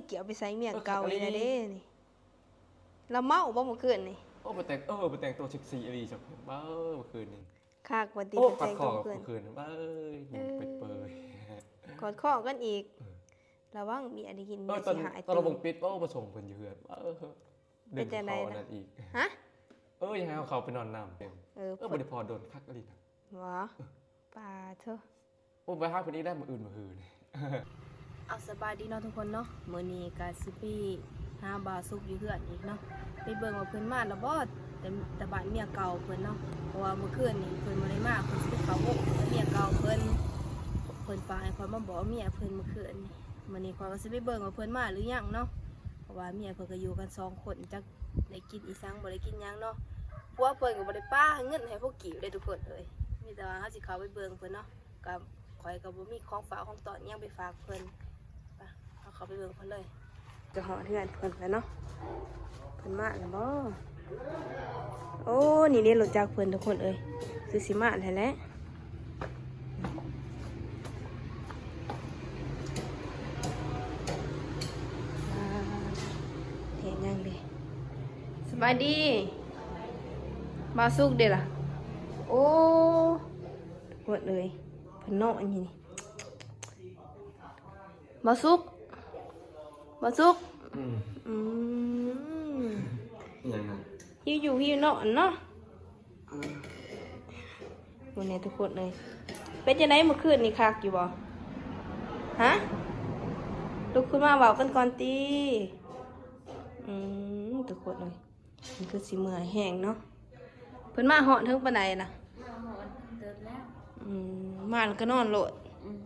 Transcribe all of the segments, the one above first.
ກ່ຽວໄປໃສ່ເມຍເກົ່າອີກແລ້ວເດ້ນີ້. ລາວເມົາບໍ່ມື້ຄືນນີ້? ໂອ້ ໄປແຕ່ງ ເອີ ໄປແຕ່ງຕົວເຊັກຊີອີ່ຫຼີຊະເພິ່ນ. ເອີ ມື້ຄືນນີ້ ຄັກວ່າຕິ ໂອ້ ໄປແຕ່ງຕົວມື້ຄືນ ເອີ ເອີ ໄປເປີຍ ກອດຄໍກັນອີກ. ເອີ ລະວັງເມຍໄດ້ຍິນ ເອີ ເມຍຊິຫາຍ. ຕອນລະວົງປິດ ໂອ້ ມາສົ່ງເພິ່ນຢູ່ເຮືອນ. ເອີ ເປັນຈັ່ງໃດນະ? ຮະ? ເອີ ຢາກໃຫ້ເຮົາເຂົ້າໄປນອນນຳ. ເອີ ເອີ ບໍ່ໄດ້ພໍ້ດົນ ຄັກອີ່ຫຼີນະ. ຫວາ ປາໂທ ໂອ້ ໄປຫາເພິ່ນອີກແລ້ວ ມື້ອື່ນມື້ຮືນີ້. ເອົາ ສະບາຍດີເນາະທຸກຄົນເນາະ, ມື້ນີ້ກະຊິໄປຫາບ່າວສຸກຢູ່ເຮືອນອີກເນາະ, ໄປເບິ່ງວ່າເພິ່ນມາແລ້ວບໍ່ ແຕ່ ແຕ່ບ້ານເມຍເກົ່າເພິ່ນເນາະ. ເພາະວ່າມື້ຄືນນີ້ເພິ່ນບໍ່ໄດ້ມາ, ເພິ່ນຊິໄປເຂົ້າວົງກັບເມຍເກົ່າເພິ່ນ. ເພິ່ນຝາກໃຫ້ຂ້ອຍມາບອກເມຍເພິ່ນມື້ຄືນນີ້. ມື້ນີ້ຂ້ອຍກໍຊິໄປເບິ່ງວ່າເພິ່ນມາຫຼືຍັງເນາະ, ເພາະວ່າເມຍເພິ່ນກໍຢູ່ກັນສອງຄົນ ຈັກໄດ້ກິນອີ່ສັງ ບໍ່ໄດ້ກິນຫຍັງເນາະ. ຜົວເພິ່ນກໍບໍ່ໄດ້ປາເງິນໃຫ້ພວກກີບເດ້ທຸກຄົນເອີຍ, ມີແຕ່ວ່າເຮົາຊິເຂົ້າໄປເບິ່ງເພິ່ນເນາະ. ກໍຂ້ອຍກໍບໍ່ມີຂອງຝາກຂອງຕ້ອນຫຍັງໄປຝາກເພິ່ນ. ໄປ ເຮົາເຂົ້າໄປເບິ່ງເພິ່ນເລີຍ. ຈະຮອດເຮືອນເພິ່ນແລ້ວເນາະ, ເພິ່ນມາແລ້ວບໍ່? ໂອ້ ນີ້ເດ້ລົດຈັກເພິ່ນທຸກຄົນເອີຍ, ຄືຊິມາແທ້ແຫຼະ. ເຮັດຫຍັງເດ? ສະບາຍດີ. ບ່າວສຸກເດລະ? ໂອ້ ທຸກຄົນເອີຍ ເພິ່ນນອນຢູ່ນີ້. ບ່າວສຸກ ບ່າວສຸກ. ອືມ ອືມ ຫຍັງນະ? ຫິວຢູ່ຫິວນອນເນາະ. ອືມ ເບິ່ງແດ່ທຸກຄົນເອີຍ, ເປັນຈັ່ງໃດມື້ຄືນນີ້ ຄັກຢູ່ບໍ່? ຮະ? ລຸກຂຶ້ນມາເວົ້າກັນກ່ອນຕິ. ອືມ ທຸກຄົນເອີຍ ມັນຄືຊິເມື່ອຍແຮງເນາະ. ເພິ່ນມາຮອດເຖິງປານໃດລະ? ມາຮອດເຕີບແລ້ວ. ອືມ ມາແລ້ວກໍນອນໂລດ. ອືມ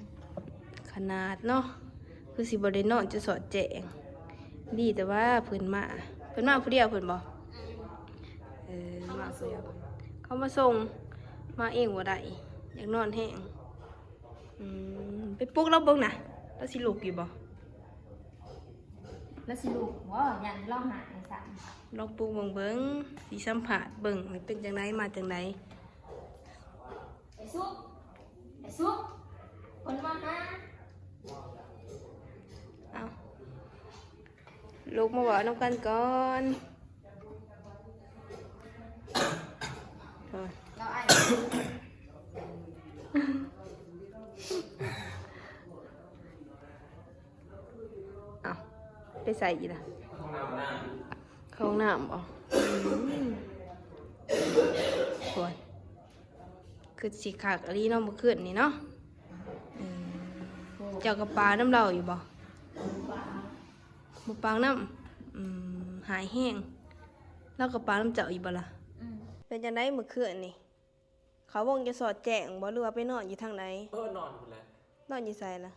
ຂະໜາດເນາະ ຄືຊິບໍ່ໄດ້ນອນຈົນສອດແຈ້ງ. ດີແຕ່ວ່າເພິ່ນມາ, ເພິ່ນມາຜູ້ດຽວເພິ່ນບໍ່? ອືມ ເອີ ເຂົາມາສົ່ງ ມາຜູ້ດຽວ ເຂົາມາສົ່ງ, ມາເອງບໍ່ໄດ້ ຢາກນອນແຮງ. ອືມ ໄປປຸກລາວເບິ່ງນະ, ລາວຊິລຸກຢູ່ບໍ່? ລາວຊິລຸກບໍ່? ຢ້ານລາວຫາຍຊັ້ນ. ລອງປຸກເບິ່ງເບິ່ງ, ຊິສຳພາດເບິ່ງວ່າເປັນຈັ່ງໃດ ມາຈັ່ງໃດ. ໄອ້ສຸກ ໄອ້ສຸກ ເພິ່ນມາຫາ. ເອົາ ລຸກມາເວົ້ານຳກັນກ່ອນ. ເອີ ລາວອ້າຍ ອ້າວ ໄປໃສອີກລະ? ເຂົ້າຫ້ອງນ້ຳບໍ? ອືມ ໂອ້ຍ ຄືຊິຄັກອີ່ຫຼີເນາະ ມື້ຄືນນີ້ເນາະ. ອືມ ເຈົ້າກໍປານຳລາວຢູ່ບໍ? ບໍ່ປານຳ. ອືມ ຫາຍແຮງ. ລາວກໍປານຳເຈົ້າຢູ່ບໍລະ? ອືມ ເປັນຈັ່ງໃດມື້ຄືນນີ້? ເຂົ້າວົງຈະສອດແຈ້ງບໍ່ ຫຼືວ່າໄປນອນຢູ່ທາງໃດ? ເອີ ນອນພຸ້ນແຫຼະ. ນອນຢູ່ໃສລະ?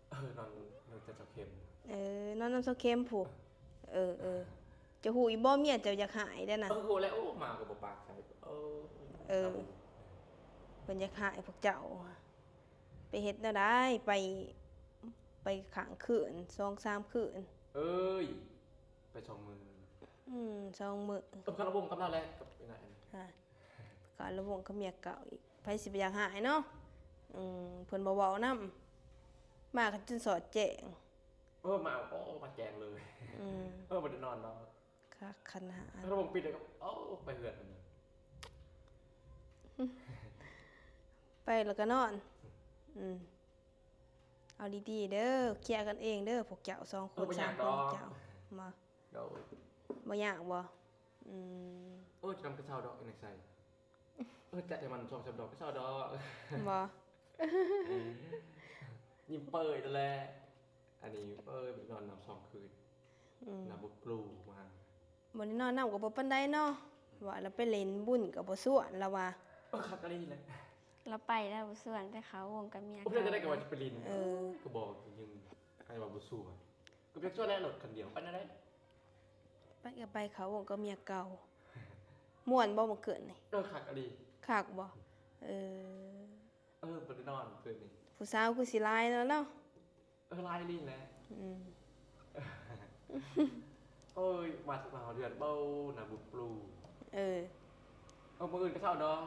ເອີ ນອນນຳເຈົ້າເຂັມ. ເອີ ນອນນຳເຈົ້າເຂັມພຸ້ນ. ເອີ ເອີ ເຈົ້າຮູ້ຢູ່ບໍ່ ເມຍເຈົ້າຢາກຫາຍເດ້ນະ? ເອີ ຮູ້ແລ້ວ. ໂອ້ ມາກໍບໍ່ປາກໃສ່. ເອີ ເອີ ເພິ່ນຢາກຫາຍພວກເຈົ້າ. ໄປເຮັດແນວໃດ? ໄປ ໄປຄ້າງຄືນ ສອງສາມຄືນ. ເອີຍ ໄປສອງມື້. ອືມ ສອງມື້. ເອີ ເຂົາລະວົງກັບລາວແຫຼະ ກັບອີ່ນາຍ. ຮະ ເຂົາລະວົງກັບເມຍເກົ່າອີກ. ໃຜຊິໄປຢາກຫາຍເນາະ. ອືມ ເພິ່ນບໍ່ເວົ້ານຳ ມາກັນຈົນສອດແຈ້ງ. ເອີ ມາ ໂອ້ ມາແຈ້ງເລີຍ. ອືມ ເອີ ບໍ່ໄດ້ນອນເນາະ. ຄັກຂະໜາດ. ລະບົບປິດແລ້ວກໍ ເອົາ ໄປເຮືອນເພິ່ນເລີຍ. ໄປແລ້ວກໍນອນ. ອືມ ເອົາດີໆເດີ ເຄຍກັນເອງເດີ ພວກເຈົ້າສອງຄົນ ເອີ ບໍ່ຍາກດອກ ສາມຄົນເຈົ້າ. ບໍ່ ໂດຍ ບໍ່ຍາກບໍ່? ອືມ ໂອ້ຍ ຈະນຳກະເຊົາດອກ ອີ່ນັກໄຊ. ເອີ ຈັດໃຫ້ມັນສອງສາມດອກກະເຊົາດອກ. ບໍ່ ອືມ ຍິ້ມເປີຍນັ້ນແຫຼະ. ອັນນີ້ ເອີຍ ບໍ່ໄດ້ນອນນຳສອງຄືນ. ອືມ ນຳບຸກປູມາ ບໍ່ໄດ້ນອນນຳກໍບໍ່ປານໃດເນາະ. ອືມ ວ່າລາວໄປຫຼິ້ນບຸນກໍບໍ່ຊວນລາວວ່າ. ເອີ ຄັກອີ່ຫຼີແຫຼະ. ລາວໄປລາວບໍ່ຊວນ ໄປເຂົ້າວົງກັບເມຍ. ໂອ້ຍ ເຂົາ ຈັ່ງໃດກໍວ່າຈະໄປຫຼິ້ນ. ເອີ ກໍບອກຢູ່ ໃຜວ່າບໍ່ຊວນ. ກໍຢາກຊວນແຫຼະ ລົດຄັນດຽວ ໄປແນວໃດ? ໄປກໍໄປເຂົ້າວົງກັບເມຍເກົ່າ. ມ່ວນບໍ່ມື້ຄືນນີ້? ເອີ ຄັກອີ່ຫຼີ. ຄັກບໍ່? ເອີ ເອີ ບໍ່ໄດ້ນອນຄືນນີ້. ຜູ້ສາວຄືຊິຫຼາຍແລ້ວເນາະ. ເອີ ຫຼາຍອີ່ຫຼີແຫຼະ. ອືມ ໂອ້ຍ ມາ ມາຮອດເຮືອນ ເບົາ ໜ້າບຸກປູ. ເອີ ເອີ ມື້ອື່ນກະເຊົ້າດອກ.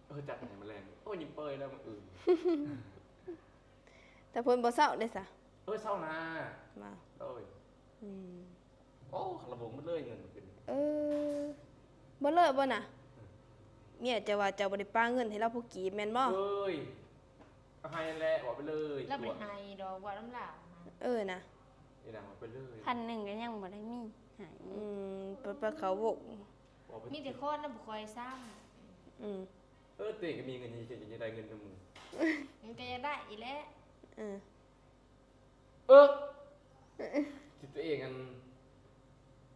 ເອີ ຈັດໃຫ້ມື້ແລງ. ໂອ້ຍ ຍິ້ມເປີຍແລ້ວມື້ອື່ນ. ແຕ່ເພິ່ນບໍ່ເຊົ້າເດ້ຊະ. ໂອ້ຍ ເຊົານາ ມາ ໂອ້ຍ ອືມ ໂອ້ ລະບົງໝົດເລີຍເງິນຂຶ້ນ ເອີ ເບິດເລີຍບໍ່ນະ? ອືມ ເມຍເຈົ້າວ່າເຈົ້າບໍ່ໄດ້ປາເງິນໃຫ້ລາວຜູ້ກີບແມ່ນບໍ່? ເອີຍ ກໍໃຫ້ແຫຼະ ເວົ້າໄປເລີຍ ລາວບໍ່ໄດ້ໃຫ້ດອກ ເວົ້ານຳລາວ ເອີນະ ນີ້ນະ ເວົ້າໄປເລີຍ ພັນໜຶ່ງກໍຍັງບໍ່ໄດ້ມີໃຫ້ ອືມ ໄປ ໄປເຂົ້າວົງ ມີແຕ່ຄອນນະ ບໍ່ຄ່ອຍຊ້ຳ ອືມ ເອີ ຕົວເອງກໍມີເງິນ ຍັງຈະໄດ້ເງິນນຳໝູ່ ມັນກໍຢາກໄດ້ອີກແຫຼະ ເອີ ເອີ ທີ່ຕົວເອງອັນ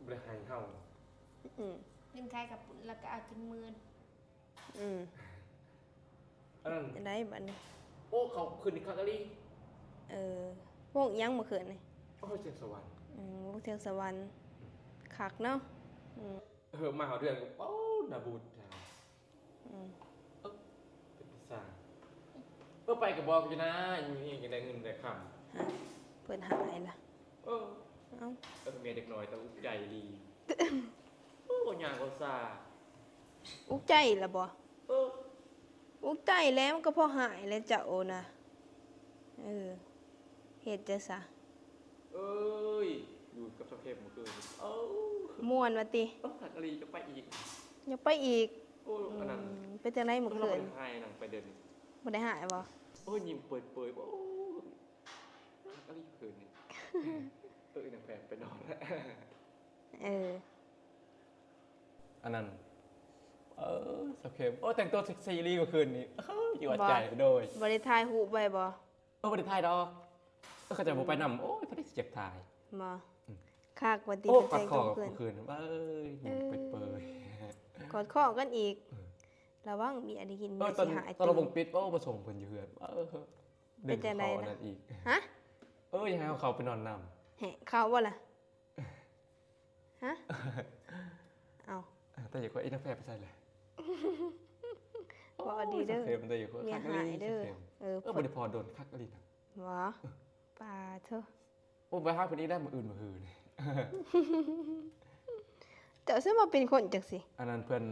ບໍ່ໄດ້ໃຫ້ເຮົາ ອືມ ເງິນຂາຍກະປຸ້ນລະກະເອົາຈົນໝື່ນ ອືມ ອັນນັ້ນ ຈັ່ງໃດບັດນີ້? ໂອ້ ເຂົາຄືນນີ້ຄັກອີ່ຫຼີ ເອີ ວົງຫຍັງມື້ຄືນນີ້? ໂອ້ ທຽງສະຫວັນ ອືມ ວົງທຽງສະຫວັນ ອືມ ຄັກເນາະ ອືມ ເອີ ມາຮອດເຮືອນກໍ ໂອ້ ໜ້າບູດ ອືມ ເອີ ເປັນຕາສ້າງ ເອີ ໄປກໍບອກຢູ່ນະ ມີຫຍັງໄດ້ເງິນໄດ້ຄຳ ຮະ ເພິ່ນຫາຍລະ ເອີ ເອົ້າ ເອີ ເມຍເດັກນ້ອຍແຕ່ອຸກໃຈອີ່ຫຼີ ໂອ້ ຍ່າງກໍຊ້າ ອຸກໃຈລະບໍ? ເອີ ອຸກໃຈແລ້ວ ມັນກໍພໍຫາຍແລ້ວເຈົ້ານະ ເອີ ເຮັດຈັ່ງຊະ ເອີຍ ຢູ່ກັບສາວເຂັມມື້ຄືນ ເອີ ມ່ວນວ່າຕິ? ເອີ ຄັກອີ່ຫຼີ ຢາກໄປອີກ ຢາກໄປອີກ ໂອ້ ອືມ ອັນນັ້ນ ເປັນຈັ່ງໃດມື້ຄືນ? ເອີ ບໍ່ໄດ້ຮ້າຍນະ ໄປເດີ່ນ ບໍ່ໄດ້ຮ້າຍບໍ? ໂອ້ຍ ຍິ້ມເປີຍໆ ໂອ້ ຄັກອີ່ຫຼີຄືນນີ້ ເອີ ອີນາງແພໄປນອນ ເອີ ອັນນັ້ນ ເອີ ສາວເຂັມ ໂອ້ ແຕ່ງຕົວເຊັກຊີອີ່ຫຼີມື້ຄືນນີ້ ເອີ ຢູ່ໃຈ ບໍ່ ໂດຍ ບໍ່ໄດ້ຖ່າຍຮູບໄວ້ບໍ? ເອີ ບໍ່ໄດ້ຖ່າຍດອກ ເອີ ເຂົາເຈົ້າບໍ່ໄປນຳ ອືມ ໂອ້ຍ ໃຜຊິຢາກຖ່າຍ ບໍ່ ອືມ ຄັກວ່າຕິ ໂອ້ ໄປແຕ່ງຕົວມື້ຄືນ ກອດຄໍມື້ຄືນ ເອີຍ ຍິ້ມເປີຍໆ ເອີ ກອດຄໍກັນອີກ ເອີ ລະວັງເມຍໄດ້ຍິນ ເອີ ເມຍຊິຫາຍ ຕອນລະວົງປິດ ໂອ້ ມາສົ່ງເພິ່ນຢູ່ເຮືອນ ເອີ ເປັນຈັ່ງໃດນະ? ຮະ? ເອີ ຢາກໃຫ້ເຮົາເຂົ້າໄປນອນນຳ ແຮະ ເຂົ້າບໍ່ລະ? ຮະ? ເອົ້າ ແຕ່ຢາກວ່າອີນາງແພໄປໃສລະ? ເວົ້າດີເດີ ໂອ້ຍ ສາວເຂັມ ແຕ່ຢາກວ່າ ເມຍຫາຍເດີ ຄັກອີ່ຫຼີ ເອີ ເອີ ບໍ່ໄດ້ພໍດົນ ຄັກອີ່ຫຼີນະ ຫວາ ປາໂທ ໂອ້ ໄປຫາເພິ່ນອີກແລ້ວມື້ອື່ນມື້ຮືນີ້ ເຈົ້າຊິມາເປັນຄົນຈັ່ງຊີ້ ອັນນັ້ນເພິ່ນ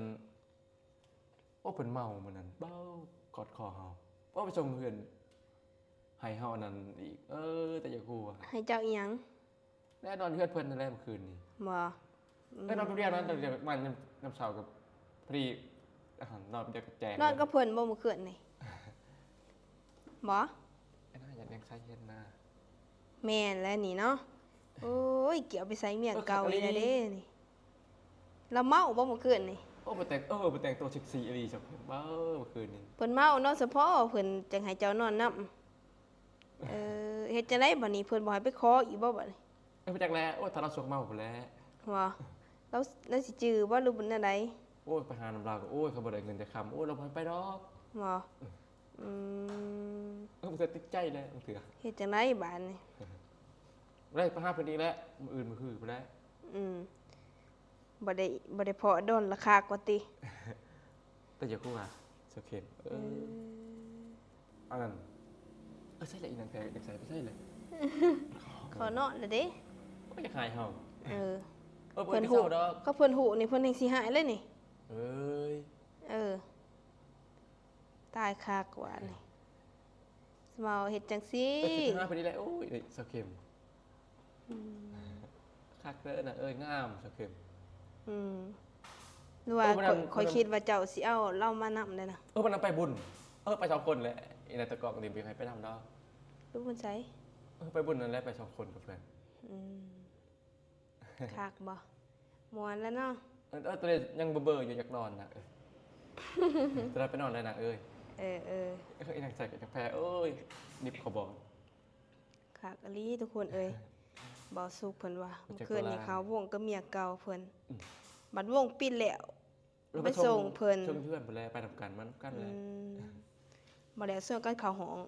ໂອ້ ເພິ່ນເມົາມື້ນັ້ນ ເບົາ ກອດຄໍເຮົາ ເອົາໄປສົ່ງເຮືອນ ໃຫ້ເຮົາອັນນັ້ນອີກ ເອີ ແຕ່ຢາກຮູ້ວ່າ ໃຫ້ເຈົ້າອີ່ຫຍັງ? ແລະນອນເຮືອນເພິ່ນນັ້ນແຫຼະມື້ຄືນນີ້ ບໍ່? ອືມ ເອີ ນອນຜູ້ດຽວນະ ແຕ່ມາຍາມ ຍາມເຊົ້າກໍພໍດີ ອາຫານນອນຜູ້ດຽວກໍແຈ້ງ ນອນກັບເພິ່ນບໍ່ມື້ຄືນນີ້? ບໍ່? ອັນນັ້ນຢາກແນງໃສ່ເຮັດນາ ແມ່ນແລ້ວນີ້ເນາະ ໂອ້ຍ ກຽວໄປໃສ່ເມຍເກົ່າອີກແລ້ວເດ້ນີ້ ລາວເມົາບໍ່ມື້ຄືນນີ້? ໂອ້ ໄປແຕ່ງ ເອີ ໄປແຕ່ງຕົວເຊັກຊີອີ່ຫຼີຊະ ເວົ້າມື້ຄືນນີ້ ເພິ່ນເມົາເນາະ ສະເພາະເພິ່ນຈັ່ງໃຫ້ເຈົ້ານອນນຳ ເອີ ເຮັດຈັ່ງໃດບັດນີ້ ເພິ່ນບໍ່ໃຫ້ໄປຂໍອີກບໍ່ບັດນີ້? ເອີ ບໍ່ຈັກແຫຼະ ໂອ້ຍ ຖ້າລາວສ່ວງເມົາພຸ້ນແຫຼະ ບໍ່ ລາວ ລາວຊິຈື່ບໍ່ ຫຼືແນວໃດ? ໂອ້ຍ ໄປຫານຳລາວກໍ ໂອ້ຍ ຄັນບໍ່ໄດ້ເງິນຈາກຄຳ ໂອ້ຍ ລາວບໍ່ໃຫ້ໄປດອກ ບໍ່? ອືມ ເອີ ບາງເທື່ອຕິດໃຈແຫຼະ ບາງເທື່ອ ເຮັດຈັ່ງໃດບາດນີ້? ບໍ່ໄດ້ ໄປຫາເພິ່ນອີກແຫຼະ ມື້ອື່ນມື້ຮືພຸ້ນແຫຼະ ອືມ ບໍ່ໄດ້ ບໍ່ໄດ້ພໍ້ດົນລະຄັກວ່າຕິ? ແຕ່ຢາກຮູ້ວ່າ ໂອເຄ ເອີ ເອີ ອັນນັ້ນ ເອີ ໃສລະ ອີນາງແພ ຢາກໃສ່ໄປໃສລະ? ຂໍນອນລະເດ້ ໂອ້ຍ ຢາກໃຫ້ເຮົາ ເອີ ເອີ ເພິ່ນຮູ້ ເພິ່ນຮູ້ນີ້ ເພິ່ນແຮ່ງຊິຮ້າຍເລີຍນີ້ ເອີຍ ເອີ. ຕາຍຄັກວ່ານີ້ ເວົ້າເຮັດຈັ່ງຊີ້ ເອີ ຄິດຫາເພິ່ນນີ້ແຫຼະ ໂອ້ຍ ສາວເຂັມ ອືມ ຄັກເດີນາງເອີຍ ງາມ ສາວເຂັມ ອືມ ຫຼືວ່າ ໂອ້ ມື້ນັ້ນ ຂ້ອຍ ຂ້ອຍຄິດວ່າເຈົ້າຊິເອົາລາວມານຳເດ້ນະ ເອີ ມື້ນັ້ນໄປບຸນ ເອີ ໄປສອງຄົນແຫຼະ ອີນາງຕາກ້ອງນີ້ບໍ່ໃຫ້ໄປນຳດອກ ໄປບຸນໃສ? ເອີ ໄປບຸນນັ້ນແຫຼະ ໄປສອງຄົນກັບເພິ່ນ ອືມ. ຄັກບໍ່? ມ່ວນແລ້ວເນາະ ເອີ ເອີ ຕອນນີ້ຍັງເບີໆຢູ່ ຢາກນອນນະ ເອີ ຕອນນັ້ນໄປນອນແລ້ວນາງເອີຍ ເອີ ເອີ ເອີ ອີນາງໃສ່ກັບກາແຟ ໂອ້ຍ ດິບເຂົ້າບໍ່ ຄັກອີ່ຫຼີທຸກຄົນເອີຍ ເບົາສຸກເພິ່ນວ່າ ເມື່ອຄືນນີ້ເຂົາວົງກັບເມຍເກົ່າເພິ່ນ ອືມ ບັດວົງປິດແລ້ວ ໄປສົ່ງເພິ່ນ ສົ່ງເພື່ອນພຸ້ນແຫຼະ ໄປນຳກັນ ມານຳກັນແຫຼະ ອືມ ບໍ່ແລ້ວຊວນກັນເຂົ້າຫ້ອງ